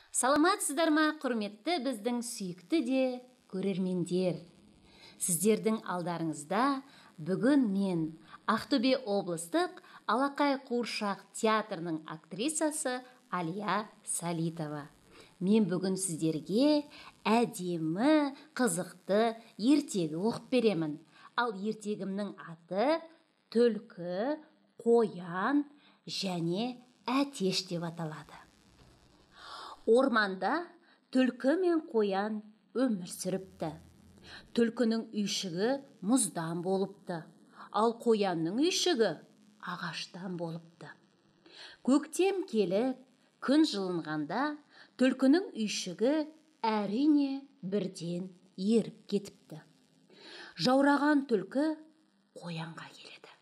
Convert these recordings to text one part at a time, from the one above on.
Саламатсыздар ма, құрметті біздің сүйікті де көрермендер. Сіздердің алдарыңызда бүгін мен Ақтөбе облыстық Алақай қуыршақ театрының актрисасы Алия Салитова. Мен бүгін сіздерге әдемі, қызықты ертегі оқып беремін. Ал ертегімнің аты Түлкі, Қоян және Әтеш деп аталады. Орманда түлкі мен қоян өмір сүріпті. Түлкінің үйшігі мұздан болыпты, ал қоянның үйшігі ағаштан болыпты. Көктем келіп, күн жылынғанда түлкінің үйшігі әрине бірден еріп кетіпті. Жаураған түлкі қоянға келеді.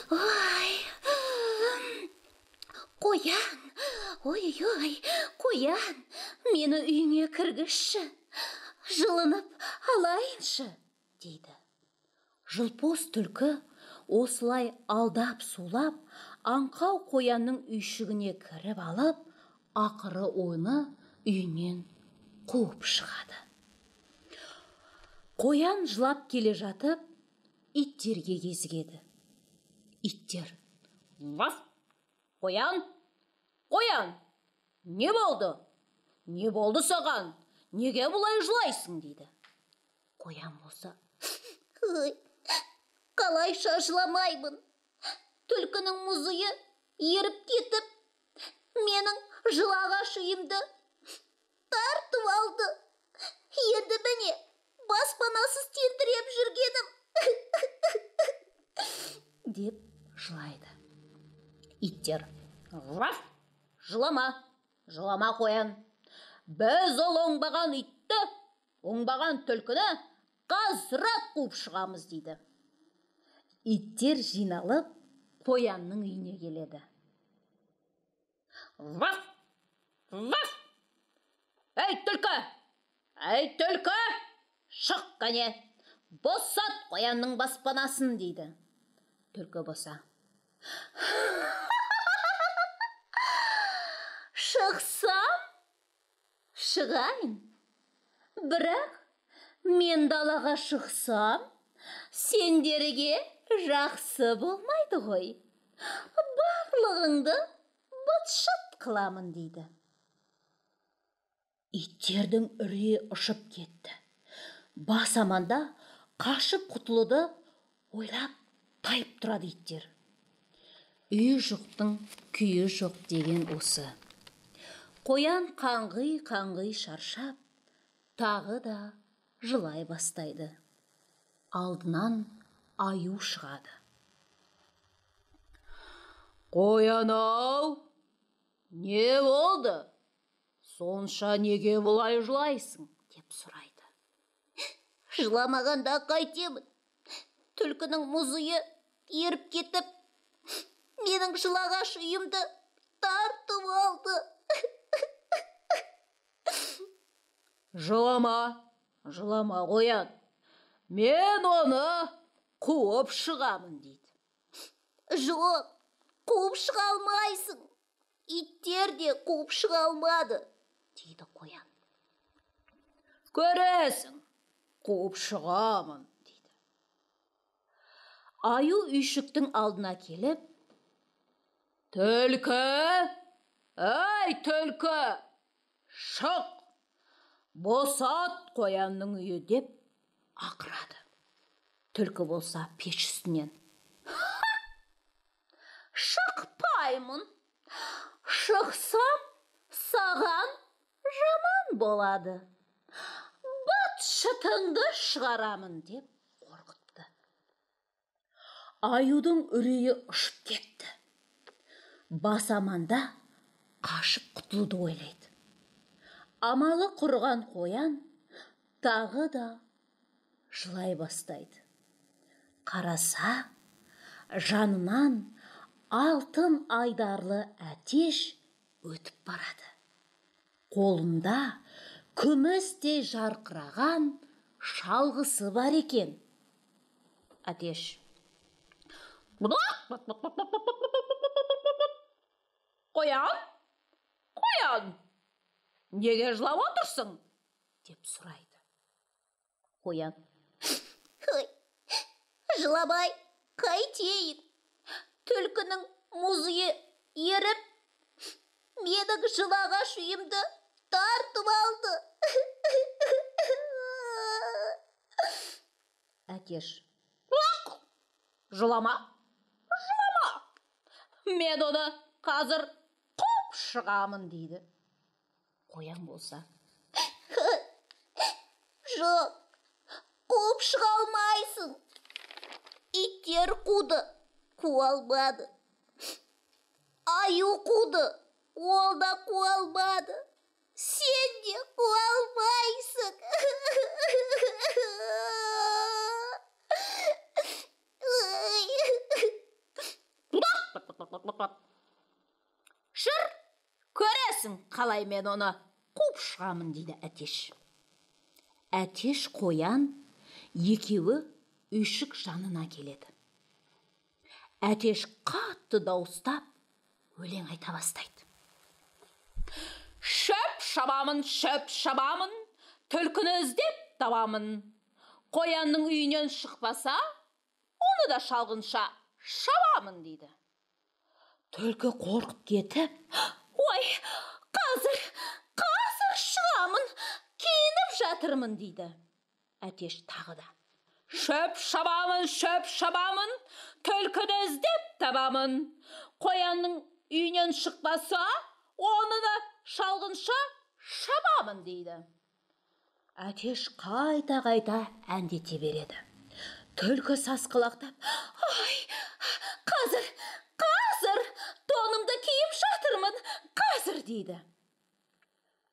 Ой, қоян, ой-ой, қоян, мені үйіңе кіргізші, жылынып алайыншы, дейді. Жылпос түлкі осылай алдап сулап, аңқау қоянның үйшігіне кіріп алып, ақыры оны үйінен қуып шығады. Қоян жылап келе жатып, иттерге кезігеді. Иттер: "Ваф! Қоян! Қоян! Не болды? Не болды саған? Неге бұлай жылайсың?" дейді. Қоян болса: "Ой, қалайша жыламаймын? Түлкінің мұз үйі еріп кетіп, менің жылағаш үйімді тартып алды. Енді міне баспанасыз тентіреп жүргенім" деп жылайды. Иттер: "Ваф! Жылама, жылама, қоян. Біз ол оңбаған итті, оңбаған түлкіні қазір-ақ қуып шығамыз", дейді. Иттер жиналып қоянның үйіне келеді. "Ваф! Ваф! Әй, түлкі! Әй, түлкі! Шық кәне, босат қоянның баспанасын", дейді. Түлкі болса: "Шықсам, шығайын. Бірақ мен далаға шықсам, сендерге жақсы болмайды ғой. Барлығыңды быт-шыт қыламын", дейді. Иттердің үрейі ұшып кетті. Бас аманда қашып құтылуды ойлап тайып тұрады иттер. Үйі жоқтың күйі жоқ деген осы. Қоян қаңғи-қаңғи шаршап, тағы да жылай бастайды. Алдынан аю шығады. "Қоян ау, не болды? Сонша неге бұлай жылайсың?" деп сұрайды. "Жыламағанда қайтемін? Түлкінің мұз үйі еріп кетіп, менің жылағаш үйімді тартып алды." "Жылама, жылама, қоян. Мен оны қуып шығамын", дейді. "Жоқ, қуып шыға алмайсың. Иттер де қуып шыға алмады", дейді қоян. "Көресің, қуып шығамын", дейді. Аю үйшіктің алдына келіп: "Түлкі, әй, түлкі, шық, босат қоянның үйі", деп ақырады. Түлкі болса пеш үстінен: "Шықпаймын. Шықсам, саған жаман болады. Быт-шытыңды шығарамын", деп қорқытты. Аюдың үрейі ұшып кетті. Бас аманда қашып құтылуды ойлайды. Амалы құрған қоян тағы да жылай бастайды. Қараса, жанынан алтын айдарлы әтеш өтіп барады. Қолында күмістей жарқыраған шалғысы бар екен. Әтеш: "Қоян, Қоян, неге жылап отырсың? Деп сұрайды. Қоян: Жыламай қайтейін? Түлкінің мұзы еріп, менің жылағаш үйімді тартып алды. Әтеш: Жылама, жылама. Мен оны қазір қуып шығамын, дейді. Қоян болса: Жоқ, қуып шыға алмайсың. Иттер қуды, қуа алмады. Аю қуды, ол да қуа алмады. Сен де қуа алмайсың. Жүр, көресің қалай мен оны қуып шығамын, дейді Әтеш. Әтеш қоян екеуі үйшік жанына келеді. Әтеш қатты дауыстап өлең айта бастайды. Шөп шабамын, шөп шабамын, түлкіні іздеп табамын. Қоянның үйінен шықпаса, оны да шалғынша шабамын, дейді. Түлкі қорқып кетіп: Ой, қазір, қазір шығамын, киініп жатырмын, дейді. Әтеш тағы да: Шөп шабамын, шөп шабамын, түлкіні іздеп табамын. Қоянның үйінен шықпаса, оны да шалғынша шабамын, дейді. Әтеш қайта-қайта әндете береді. Түлкі сасқалақтап: Ай, қазір, қазір, тонымды киіп жатырмын, қазір, дейді.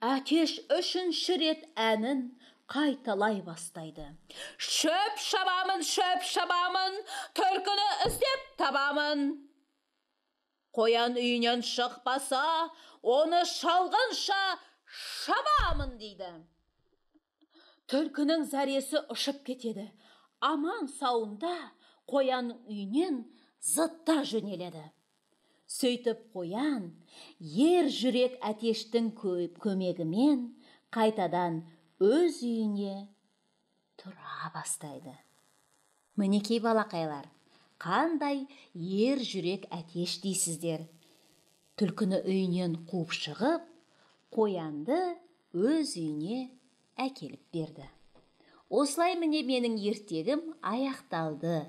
Әтеш үшінші рет әнін қайталай бастайды. Шөп шабамын, шөп шабамын, түлкіні іздеп табамын. Қоян үйінен шықпаса, оны шалғынша шабамын, дейді. Түлкінің зәресі ұшып кетеді. Аман сауында қоянның үйінен зытта жөнеледі. Сөйтіп қоян ер жүрек Әтештің көмегімен қайтадан өз үйіне тұра бастайды. Мінекей балақайлар, қандай ер жүрек Әтеш дейсіздер. Түлкіні үйінен қуып шығып, қоянды өз үйіне әкеліп берді. Осылай міне менің ертегім аяқталды.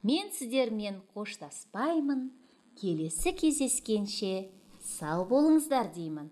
Мен сіздермен қоштаспаймын. Келесі кездескенше сау болыңыздар деймін.